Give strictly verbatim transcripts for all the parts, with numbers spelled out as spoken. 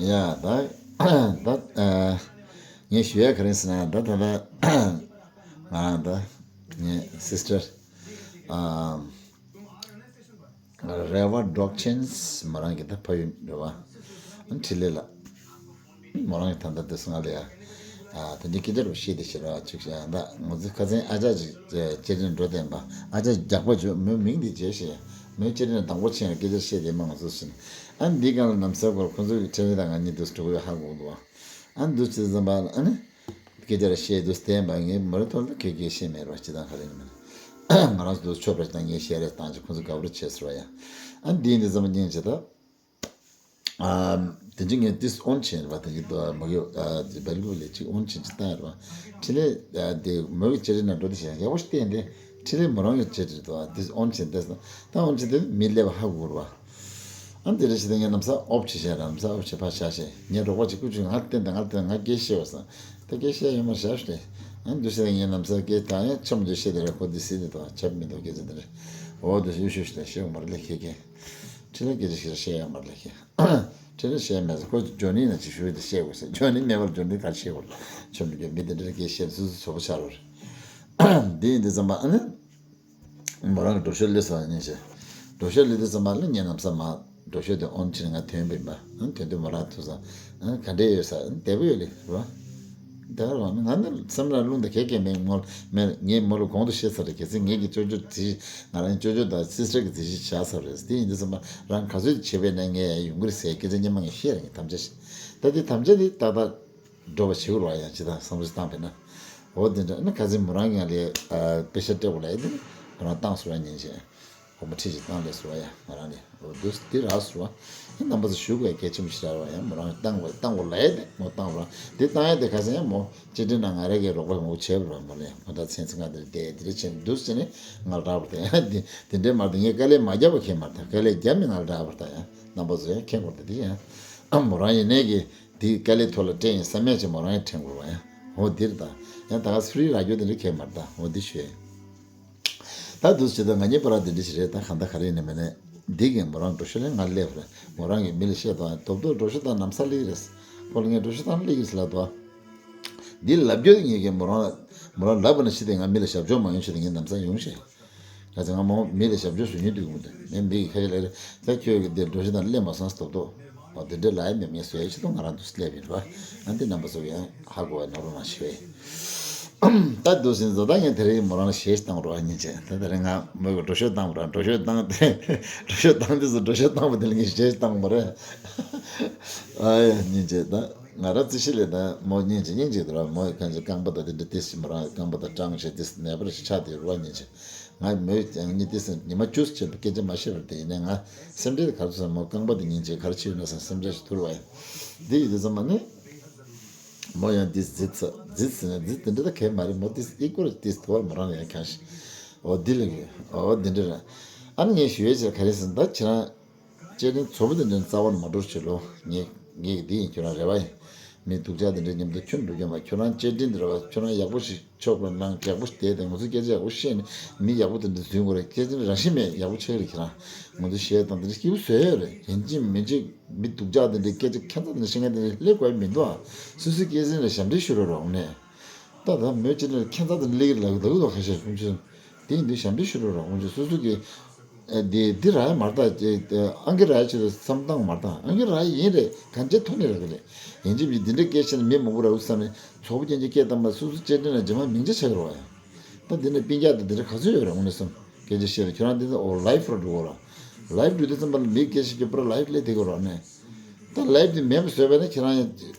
ཡ་ད་ད་ཨ་ངས་ཞུ་ཡ་ག་རེ་ཟེར་ན། ད་ད་ད་ང་རང་ད་ངའི་སིས་ཊར་ཨ་རེ་བ་ཌོག་ཆེན་མོ་རང་གི་ད་ཕ་ཡུལ་རེད་བ། འཕྲིན་ལས་ལགས། མོ་རང་གི་ད་ལྟ་དུས་སང་ལ་ཡ། ཨ་དེ་འདྲའི་སྐད་ཆ་རུ་བཤད་དེ་ཤི་ར་ཅིག་ཤ་ད་ང་ཚོ་ཁ་སང་ཨ་ཅག་ཅིག་ཅེ་ཅེ་ནི་འགྲོ་བསྟན་པ། ཨ་ཅག་རྒྱག་པ་བྱོས། མོའི་མིང་འདི་བརྗེད་ཤེས། མོའི་ཅེ་ནི་དང་པོ་ཆེན་ལ་སྐད་ཆ་བཤད་དེ་མ་ང་ཚོ་ཟིན། ཨ་འདི་གང་ལ་ནམ་སེར་སྐོར་ཁོ་ཚོའི་ཕྲན་རེ་དང་ང་གཉིས་དུས་འགྲོ་གི་ཡོད་ཧ་གོ་འདུག་ཨ་འདུག་ཅེ་ཙམ་པ་ལ་ཨ་ནི་སྐད་ཆ་ར་བཤད་དུས་བསྟན་པ་ངས་མོ་རེ་ཐོག་ལ་ཁེ་ཁེ་བཤད་མེད་རོ་ཅི་དང་ག་རེ་ནི་མིན། ང་རང་ཚོ་དུས་ཆོ་པ་ཅི་དང་ངས་བཤད་རེ་བཏང་ཅིག་ཁོ་ཚོ་དགའ་པོ་རུ་བྱས་ཟེར་བ་ཡ། ཨ་འདི་འདི་ཙམ་པ་སྙིང་རྗེ་ད། ཨ་དེ་འཇིག་ངས་ཏིས་ཨོན་ཆེན་ར་དེ་གི་དོ་མ་གི་ཨ་དེ་བལ་གུ་ལས་ཅིག་ཨོན་ཆེན་ཅིག་བཏང་ཡ་ར། ཕྲིན་ལས་ཨ་དེ་མོ་གི་ཅེ་རི་ན་འགྲོ་དེ་བྱས་ཡག་པོ་ཞིག་བསྟན་ཏེ་ཕྲིན་ལས་མོ་རང་གི་ཅེ་རི་དོ་ཏིས་ཨོན་ཆེན་ཏེ་ད་ཨོན་ཆེན་དེ་མི་སླེབས་ཧ་གོ་ར། ཨ་དེ་རེ་ཞིག་དེ་ངས་ནམ་ས་ཨོབ་ཆེ་བྱས་ར་ནམ་ས་ཨོབ་ཆེ་ཕ་ཤ་ཤེ་ངས་རོགས་པ་ཅིག་ཀུ་ཅིག་ང་བསྟན་ད་ང་བསྟན་ང་སྐད་ཤེས་བ་ས་ད་སྐད་ཤེས་ཡོད་མ་ཤ་ཤེ། ཨ་འདུ་ཤེས་ངས་ནམ་ས་སྐད་ད་ཡ་ཆམ་འདུ་ཤེས་དེ་ར་ཁོ་དེ་སི་དེ་དོ་ཆབ་མི་དོ་སྐད་ཆ་དེ་རེ་ཨོ་དེ་ཤུ་ཤུ་ཤུ་ཤེས་ཡོད་མ་རེད་ལས་ཁེ་ཁེ། ཁྲི་ལ་སྐད་ཆ་ཞིག་བཤད་ཡ་མ་རེད་ལ་ཁྱེད། ཁྲི་ལ་བཤད་མེད་ཟེར་ཁོ་ཇོ་ནི་ན་ཅིག་ཞུ་དེ་བཤད་དགོས་ཟེར། ཇོ་ནི་མེད་པར་ཇོ་ནི་ག་བཤད་དགོས་ལ་ཆོ་མི་རྒྱ་མི་དེ་འདྲ་སྐད་བཤད་སུ་སུ་བཟོ་པོ་ཆགས་རོགས་རེད། འདི་ཡིན་དུས་ཙམ་པ་ཨ་ནི། མོ་རང་གི་འགྲོ་ཤོར་སླེབས་སོང་ཉིན་བྱས། འགྲོ་ཤོར་སླེབས་དུས་ཙམ་པ་ལ་ངས་ནམ་ས་མ་འགྲོ་ཤོར་དེ་ཨོན་ཕྱིར་ང་ཐོན་པ་ཡིན་པ་ཨ་ཐོན་དུས་མོ་རང་ཐུག་སོང་ཨ་ག་འདྲས་ཡོད་ས་བདེ་པོ་ཡོད་ལེ་རོ། ད་རང་ང་ནི་སེམས་ལ་རླུང་དང་གད་སྐད་མེད་མོ་མེད་ངས་མོ་ལ་གོང་དུ་བཤད་ཚར་རེད། གལ་སྲིད་ངེད་ཀྱི་ཅོ་ཅོ་དེ་ང་རང་ཅོ་ཅོ་དང་སི་སི་ཊར་གྱི་དེ་ཞིག་བྱ་ཚར་རེད། དེ་ཡིན་དུས་ཙམ་པ་རང་ག་ཚོད་བྱེད་པས་ན་ངས་ཡོང་གི་རེད་ཟེར་སྐད་ཆ་སྙན་མ་ངས་བཤད་རེད། ངས་དམ་བཅའ་ཞིག་ད་དེ་དམ་བཅའ་དེ་ཏག་ཏག་འགྲོ་བ་བྱེད་དགོས་རེད་བ། ཡང་ཅི་དང་བསམ་བློ་ཞིག་བཏང་བས་ན་འོ་དེ་འདྲ་ཨ་ནི་ཁ་སང་མོ་རང་གིས་ང་ལ་དཔེ་ཆ་སྤྲད་དགོས་ལ་ཡ་དེ་ཁོ་རང་བཏང་སོང་བ་ཉིན་བྱས། སྒོར་མོ་ཁྲི་གཅིག་བཏང་ལས་ཟེར་བ་ཡ་ང་རང་ནས་འོ་འདུག་སེ་འདི་རག་ཟེར་བ། ཡང་རྣམ་པ་ཚོ་ཞུ་དགོས་གལ་ཆེན་པོ་ཞིག་རག་བ་ཡང་མོ་རང་བཏང་བ་བཏང་བ་ལས་དེ་མོ་བཏང་བ་དེ་བཏང་ཡ་དེ་ཁ་སང་ཡང་མོ་ཅི་དྲན་ན་ང་རེ་གའི་རོགས་པ་མོ་བྱས་པ་ར་མོ་ལས་མོ་ད་ཚན་ཚིག་ང་དེར་བསྡད་དེ་རེ་བྱས་འདུག་སེ་ནས་ང་ལ་རག་པ་དེ་ཡང་དེ་དེ་འདྲའི་མ་དེ་ངས་དཀའ་ལས་མ་བརྒྱབ་པ་ཁྱེད་མ་དང་དཀའ་ལས་བརྒྱབ་ནས་ང་ལ་རག་པ་ད་ཡང་རྣམ་པ་ཚོ་ཡང་མཁྱེན་དགོས་དེ་དེ་ཡང་ཨ་མོ་རང་ཡིན་ནས་གི་དེ་དཀའ་ལས་ཐོག་ལ་སྤྲད་ཡིན་བསམ་ཡ་ཅིག་མོ་རང་ཡང་དྲན་དགོས་ར་ཡང་འོ་འདིར་ད་ཡང་ད་ག་སི་རི་རག་རྒྱུ་དེ་འདྲ་ཁྱེད་མ་ད་འོ་འདི་ཞུ་ཡ། ད་འདུག་སེ་བྱེད་དུས་ང་གཉིས་བར་དེ་འདྲ་ཞིག་རེད། ད་གང་ལྟར་ག་རེ་ཡིན་ནའི་མིན་ནའི་འདི་གིན་མོ་རང་འགྲོ་ཤོར་ལས་ང་སླེབས་རེད། མོ་རང་གིས་མི་ལ་བཤད་དང་རྡོབ་རྡོབ་འགྲོ་ཤོར་དང་ནམ་ས་སླེབས་རེད། ཁོ་ལ་ངས་འགྲོ་ཤོར་དང་སླེབས་ཀྱི་ཟེར་ལབ་དོ། འདི་ལབ་རྒྱུ་ངས་གིན་མོ་རང་ལ་མོ་རང་ལབ་པ་ན་ཤི་དེ་ང་མི་ལ་ཞབས་ཕྱོགས་མ་ཡོང་ཤི་དེ་ངས་ནམ་ས་ཡོང་ཤེས། ག་ཚོད་ང་མོ་མི་ལ་ཞབས་ཕྱོགས་བཟོ་ཉེན་དུ་གི་མི་འདུག་ངས་མི་གི་ཁ་ཤས་ལ་རེད། ད་ཁྱོད་ཀྱི་འདིར་འགྲོ་ཤོར་དང་སླེབས་མ་སོང་རྡོབ་རྡོབ། འོ་དེ་འདྲ་ལ་ཡ་མེད་ངས་བཟོ་ཡ་ཆེད་དུ་ང་རང་འདུག་སེ་སླེབས་ཡིན་ར། ཨ་འདི་རྣམ་པ་ཚོ་ཡང་ཧ་གོ་བ་ནོར་བ་མ་ཤེས་པས། ད་འདུག་སེ་བཟོ་ད་ངས་དེ་རིང་མོ་རང་ལ་གཞས་བཏང་རོགས་ཉིན་བྱས། ད་དེ་རིང་ང་མོས་གི་འགྲོ་ཤོར་བཏང་ར་འགྲོ་ཤོར་བཏང་དེ་འགྲོ་ཤོར་བཏང་དུས་སུ་འགྲོ་ཤོར་བཏང་བ་དེ་ལ་ངས་གཞས་བཏང་བ་རེད། ཨ་ཡ་ཉིན་བྱས་ད་ང་རང་རྩིས་གཞི་ལས་ད་མོ་ཉིན་བྱས་ཉིན་བྱས་དུ་ར་མོ་ཡི་གང་ཅི་རྐང་པ་ད་དེ་འདྲ་ཏིས་མོ་རང་རྐང་པ་ད་སྐྲངས་བྱས་ཏིས་ནད་པ་རེ་ཆགས་དེ་རོགས་ཉིན་བྱས། ང་མོས་ཀྱང་ཉིན་ཏིས་ཉི་མ་བཅུ་ཙམ་སྐད་ཆ་མ་བཤད་པར་དེ་ཡིན་ནའི་ང་སེམས་ཁྲལ་ག་རེ་ཚོར་མོ་རྐང་པ་དེ་ཉིན་བྱས་ག་རེ་བྱས་ཡོད་ན་བསམ་སེམས་ཁྲལ་ཞིག་ཐུར་བ་ཡིན། འདི་ཡིན་དུས་ཙམ་པ་ནི། མོ་ཡང་འདི་བརྫིས་ཚར་བརྫིས་ཟེར་ན་བརྫིས་དེ་འདྲ་ད་གས་མ་རེད། མོ་འདི་ཨི་ཀོ་རེད་འདི་དོ་བར་མོ་རང་ཡང་ཁྱང་ཞིག་འོ་འདི་ལ་གི་འོ་འདི་འདྲ་རེད། ཨ་ནི་ངས་ཞུ་ཡས་ཆེ་ག་རེ་ཟེར་ན་ད་ཁྱེད་རང་སྐྱེ་ཕྲེང་ཚོ་བོ་དེ་འདྲ་རྩ་བ་ནས་མ་འགྲོ་བྱེད་ལོ། ངས་ངས་འདི་ཡིན་ཁྱོད་རང་རེ་བ་ཡིན། མི་སྡུག་ཅག་དེ་འདྲ་མཉམ་དུ་ཁྱོད་འགྲོ་རྒྱུ་མ་ཁྱོད་རང་སྐྱེ་ཕྲེང་དེ་རེ་བ་ཁྱོད་རང་ཡག་པོ་ཞིག་ཆོག་པ་ནང་ཡག་པོ་ཞིག་བསྡད་དེ་ང་ཚོ་སྐད་ཆ་ཡག་པོ་བཤད་ནས་མི་ཡག་པོ་དེ་འདྲ་འཛིན་དགོས་རེད། སྐད་ཆ་རང་བཞིན་མེད་ཡག་པོ་ཆགས་རེད་ཁྱེད་རང་ང་ཚོ་གཞས་དང་དེ་འདྲ་སྐྱིད་པོ་བཟོས་ཡོད་རེད། ཡིན་གཅིག་མིན་གཅིག་མི་སྡུག་ཅག་དེ་འདྲའི་སྐད་ཆ་ཁྱད་མཚར་དེ་འདྲ་བཤད་མཁན་དེ་འདྲ་སླེབས་དགོས་མི་འདུག་ཨ། སོ་སོའི་སྐད་ཆ་ལ་ཞབས་འདྲེན་ཞུ་རོགས་རོགས་ནས། ད་ད་མོས་ཅི་ནས་ཁྱད་མཚར་དེ་འདྲ་སླེབས་ཀྱི་ལབ་ཀྱི་འདུག་ཁ་ཤས་ཁོང་ཚོས། དེ་ཡིན་དུས་ཞབས་འདྲེན་ཞུ་རོགས་རོགས་ཁོང་ཚོས་སོ་སོ་གི། ཨ་དེ་འདི་རག་ཡ་མ་རེད་ད། ཨང་ཀི་རག་ཡ་ཆེད་དུ་བསམ་བཏང་མ་རེད་ད། ཨང་ཀི་རག་ཡ་ཡིན་རེད། གང་ཅི་ཐོག་ནས་རག་གི་རེད། ཡིན་གཅིག་མིན་གཅིག་འདི་འདྲའི་སྐད་ཆ་ནི་མི་མང་པོ་རག་གི་བསམ་ནས་ཚོགས་པ་ཅན་གྱི་སྐད་བཏང་བ་སོ་སོ་སྐྱེ་ཕྲེང་ལ་རྗེས་མ་མིང་ཆ་ཆགས་ཀྱི་རེད་བ་ཡ། ད་འདི་ནས་སྤུན་ཀྱག་དང་འདི་འདྲ་ག་ཚོད་ཡོད་རེད་དངོས་གནས་སོང་། སྐད་ཆ་བཤད་རེད་ཁྱོད་རང་འདི་ནས་འོ་ལའིབ་ར་འགྲོ་གོ་ར། ལའིབ་འགྲོ་དུས་ཙམ་པ་ལ་མིའི་སྐད་ཆ་རྒྱུ་པོ་ར་ལའིབ་སླེབས་བསྡད་གོ་ར་ནས། ད་ལའིབ་འདི་མེད་པ་བཟོས་པས་ན་ཁྱེད་རང་ཡང་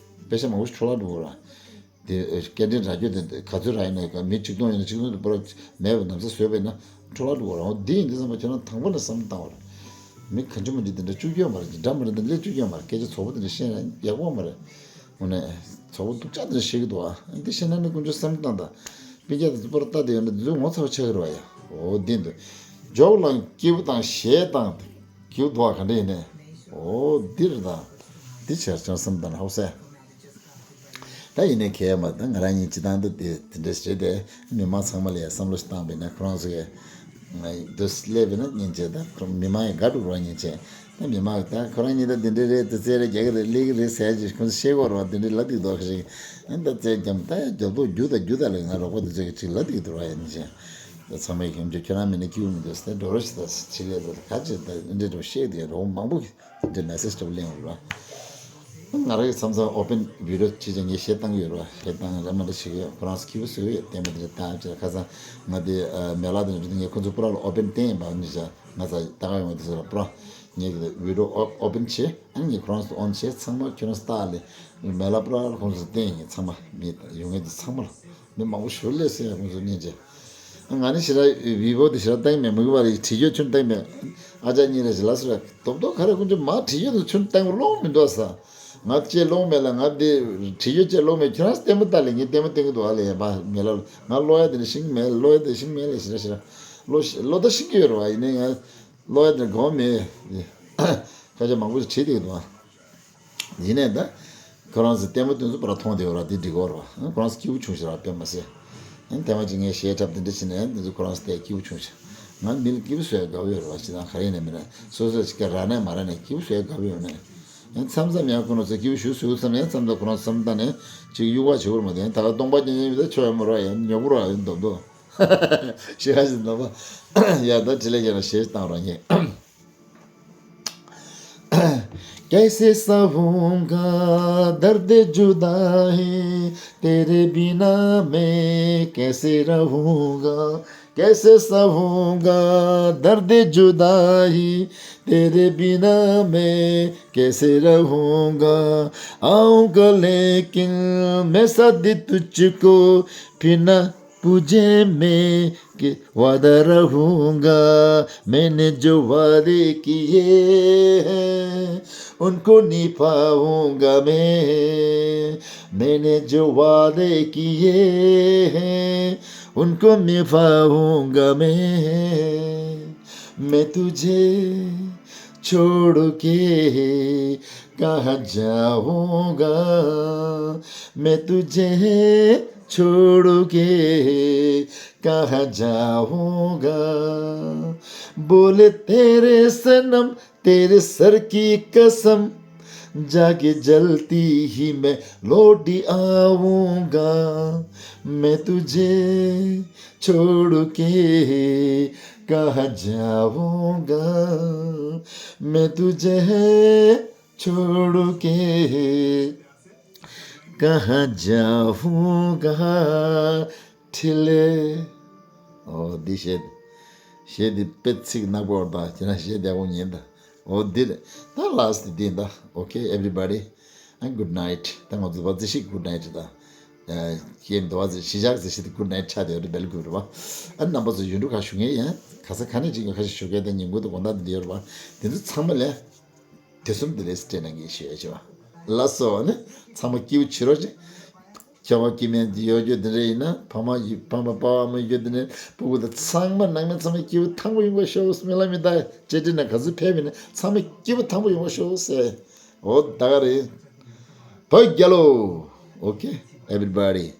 པེ་ཤ་མང་པོ་ཞིག་འཕྲོ་བརླག་འགྲོ་གོ་ར། དེ་སྐད་འཕྲིན་རག་རྒྱུ་དེ་ག་ཚོད་རག་ཡིན་ན་མི་ཆིག་སྟོང་ཡིན་ན་ཆིག་སྟོང་དེ་པར་མེད་པ་ནམ་ས་བཟོས་པས་ན་འཕྲོ་བརླག་འགྲོ་གོ་ར། འོ་འདི་ཡིན་དུས་ཙམ་པ་ཁྱོད་རང་དང་པོ་ནས་བསམ་བློ་བཏང་བ་རེད། མི་གང་ཅི་མང་ཅི་དེ་འདྲ་བཅུག་རྒྱུ་ཡོད་མ་རེད། འདྲ་མི་འདྲ་འདི་སླེབས་བཅུག་རྒྱུ་ཡོད་མ་རེད། སྐད་ཆ་ཚོགས་པ་དེ་འདྲ་བཤད་ན་ཡག་པོ་མ་རེད། དངོས་གནས་ཚོགས་པ་སྡུག་ཅག་དེ་འདྲ་བཤད་ཀྱི་འདུག་ཨ། འདི་བཤད་ན་ནི་དཀོན་མཆོག་བསམ་བློ་བཏང་དང་། སྤུན་ཀྱག་དེ་ཚོ་པར་ལྟ་དེ་ཡོད་ན་དེ་ཚོ་ངོ་ཚ་བ་ཆགས་ཀྱི་རེད་བ་ཡ། འོ་འདི་འདུག་འཇོག་ལ་སྐྱིད་པོ་དང་གཞས་དང་སྐྱིད་པོ་འདུག་ཨ་ག་འདྲ་ཡིན་ནས། འོ་འདི་རེད་ད། འདི་བྱས་ཙང་བསམ་བློ་བཏང་ན་ཧོ་སེ། ད་ཡིན་ནའི་ཁྱད་མ་ད་ང་རང་གཉིས་སྤྱི་བཏང་དུ་དེ་དེ་འདྲ་ཞིག་རེད་དེ། མི་མང་ཚང་མ་ལ་ཡ་བསམ་བློ་ཞིག་བཏང་བས་ན་ཁོ་རང་ཚོ་གས་འདུག་སླེབས་པས་ན་སྙིང་རྗེ། ད་ཁོ་མི་མང་ཡང་དགའ་འགྲོ་རོགས་སྙིང་རྗེ། ད་མི་མང་ད་ཁོ་རང་གཉིས་ད་འདི་འདྲ་རེད། ད་རྩེད་རེད། རྒྱག་གི་རེད། སླེབས་ཀྱི་རེད་ཟེར་ཅིག་ཁོང་ཚོ་ཤེས་གོ་རོགས། འདི་འདྲ་ལབ་འདུག་དོ་ཁ་ཤས་ཨ་ད་རྩེད་རྒྱབ་ད་རྒྱབ་ཏོ་རྒྱུ་ད་རྒྱུ་ད་ལ་ང་རོགས་པ་འདི་ཚོ་གི་ཅིག་ལབ་འདུག་དོ་ར་ཡིན་ཅིང་། ད་ཚང་མས་ཁྱོད་ཁྱོད་རང་མིན་ན་སྐྱིད་པོ་མི་འདུག་ཟེར། འགྲོ་རོགས་ཞིག་ད་ཕྱི་ལས་ད་ག་ཅིག་ད་འདི་འདྲ་བཤད་དེ་རོགས་མང་པོ་གི་འདི་མེ་སེ་ཇི་འདྲ་བོ་གླེང་ཡོད་ར། ང་རང་གི་མཚམས་མཚམས་ཨོ་པན་བི་ཌི་ཡོ་ཅིག་ཅིག་ངས་གཞས་བཏང་གི་ཡོད་ར། གཞས་བཏང་ར་མ་ར་བྱེད་ཀྱི་ཡོད། ཁོ་རང་སྐྱིད་པོ་བཟོས་ཡོད། ལྟད་མོ་དེ་འདྲ་བཏང་ཅིག་ཁ་སང་ང་དེ་མེ་ལག་དེ་འདྲ་འདི་ངས་ཁོ་ཚོ་པུ་ར་ལ་ཨོ་པན་བསྟན་ཡིན་པ་ནི་ཅག་ང་ཚ་ལྟ་ག་ཡོང་བ་དེ་ཚོ་ལ་པུ་ར་ངས་གི་བི་ཌི་ཡོ་ཨོ་པན་བྱེད། ཨ་ནི་ངས་ཁོ་རང་ཚོ་ཨོན་བྱེད། ཚང་མ་ཁྱོད་རང་ལྟ་ལེ། མེ་ལག་པུ་ར་ལ་ཁོང་ཚོ་བསྟན་ཡིན། ཚང་མ་མི་ཡོང་ངེས་དེ་ཚང་མ་ལ། མི་མང་པོ་ཞུ་ལས་ཟེར་ཡང་ཁོང་ཚོ་སྙིང་རྗེ། ང་ནི་ཞེ་དྲག་བི་བོ་དེ་ཞེ་དྲག་བཏང་མེད། མུ་གུ་བ་རེ་བྲིས་ཡོད་ཆུན་བཏང་མེད། ཨ་ཅག་གཉིས་རེ་ཞིག་ལ་སུ་ར་རྡོབ་རྡོབ་ག་རེ་ཁོང་ཚོ་མ་བྲིས་ཡོད་དུ་ཆུན་བཏང་ལོང་མི་འདུག་ས། ང་ཅེ་ལོང་མེད་ལ་ང་དེ་བྲིས་ཡོད་ཅེ་ལོང་མེད། ཁྱོད་རང་ལྟད་མོ་ལྟ་ལེ། ངས་ལྟད་མོ་བསྟན་གི་འདུག་ཨ་ལེ། ཡ་མ་མེད་ལ་ང་ཀློག་ཡ་དེ་ནི་ཤེས་ཀྱི་མེད། ཀློག་ཡ་དེ་ཤེས་ཀྱི་མེད་ལེ། ཞེ་དྲག་ཞེ་དྲག་ཀློག་ཀློག་ད་ཤེས་ཀྱི་ཡོད་རེད་བ། ཡིན་ནའི་ང་ཀློག་ཡ་དེ་དགོངས་མེད། སྐད་ཆ་མང་པོ་ཞིག་བྲིས་བསྡད་ཀྱི་འདུག་ཨ། ཡིན་ནའི་ད། ཁོ་རང་ཚོ་ལྟད་མོ་སྟོན་ཚུལ་པར་མཐོང་བསྡད་ཡོད་ར། དེ་འགྲིག་གི་རེད་བ། ཁོ་རང་ཚོ་སྐྱིད་པོ་བྱུང་ཞེ་དྲག་དཔེ་མ་ཟད། ཨ་ནི་ཐེངས་མ་གཅིག་ངས་གཞས་འཁྲབ་དེ་འདྲ་བྱས་ནས་དེ་ཚོ་ཁོ་རང་ཚོ་ལྟས་སྐྱིད་པོ་བྱུང་ཞེ། ང་མི་ལ་སྐྱིད་པོ་བཟོ་ཡ་དགའ་པོ་ཡོད་རེད་བ། ཅི་དང་ག་རེ་ཡིན་ནའི་མིན་ན་སོ་སོ་ཅིག་ག་རག་ནའི་མ་རག་ནའི་སྐྱིད་པོ་བཟོ་ཡ་དགའ་པོ་ཡོད་ནའི། ཨ་ནི་མཚམས་མཚམས་ཡང་ཁོ་རང་ཚོ་སྐྱིད་པོ་ཞུ་ཞུ་བསམ་ཡང་མཚམས་མཚམས་ཁོ་རང་ཚོ་བསམ་ད་ནས་ཅིག་གཡུག་པ་བྱེད་དགོས་རེད་མ་གཏོགས། ད་ག་སྟོང་པ་རྐྱང་རྐྱང་ཡོད་ད་ཆོ་ཡ་མོ་ར་ཡ་ཉོ་གུ་ར་ཡ་འདོམ་འདོམ། ཤི་ཁ་ཞིག་འདོམ་པ། ཡ་ད་དྲི་ལས་ཀྱང་ལ་གཞས་བཏང་རོགས་ཉེ། कैसे सहूँगा दर्द जुदाई, तेरे बिना मैं कैसे रहूँगा। कैसे सहूँगा दर्द जुदाई, तेरे बिना मैं कैसे रहूँगा। आऊँगा लेकिन मैं साथ तुझको फिर ना पूछे मैं कि वादा रहूँगा। मैंने जो वादे किए हैं उनको निभाऊँगा मैं। मैंने जो वादे किए हैं उनको निभाऊँगा मैं। मैं तुझे छोड़ के कहाँ जाऊँगा। मैं तुझे छोड़ के कहाँ जाऊँगा। बोले तेरे सनम तेरे सर की कसम, जाके जल्दी ही मैं लौट आऊँगा। मैं तुझे छोड़ के कहाँ जाऊँगा। मैं तुझे छोड़ के कहाँ जाऊँगा। འཕྲིན་ལས། ཨོ་འདི་གཞས། གཞས་འདི་དཔེ་ཚིག་ནག་པོ་ཡོད་རེད་ད། ཁྱེད་རང་གཞས་བདེ་པོ་ཉན་ད། ཨོ་འདི་རེད་ད། ལཱ་སི་ཊི་འདི་ཡིན་ད། Okay everybody and good night. ད་ང་ཚོ་བ་ཛི་ཤི་good night་ད། ཨ་ཁྱེད་འདི་བ་ཛི་ཤི་ཞག་ཛི་ཤི་འདི་good night་ཆགས་བསྡད་ཡོད་རེད། བེལ་གུ་རེད་བ། ཨ་རྣམ་པ་ཚོ་ཡུན་རིང་ཁ་ཞུ་མཁན་ཡང་ག་ས་ག་ནས་ཅིག་ཡོད་ཁ་ཤས་ཞུ་མཁན་དང་ཉིན་གུང་དང་དགོང་དག་འདི་འདྲ་ཡོད་རེད་བ། དེ་ཚོ་ཚང་མ་ལས། དེ་གསུམ་དེ་ལས་སྤྲད་གནང་གི་ཞུ་ཡ་ཆེ་བ། ལགས་སོ་ནི། ཚང་མ་སྐྱིད་པོ་བྱེད་རོགས་བྱེད། ཁྱོད་མ་སྐྱིད་མེད་ཡོད་རྒྱུ་དེ་འདྲ་ཡིན་ན་ཕ་མ་ཡི་ཕ་མ་པ་ཕ་མ་ཡོད་དེ་ནས་སྤུ་གུ་དང་ཚང་མ་ནང་མི་ཚང་མ་སྐྱིད་པོ་ཐང་པོ་ཡོང་བ་ཤོག་སྨོན་ལམ་མི་ད་ཅེ་ཏི་ན་ག་ཚོད་ཕེབས་མིན་ན་ཚང་མ་སྐྱིད་པོ་ཐང་པོ་ཡོང་བ་ཤོག་ཟེར། འོ་ད་ག་རེད། བོད་རྒྱལ་ལོ། Okay everybody.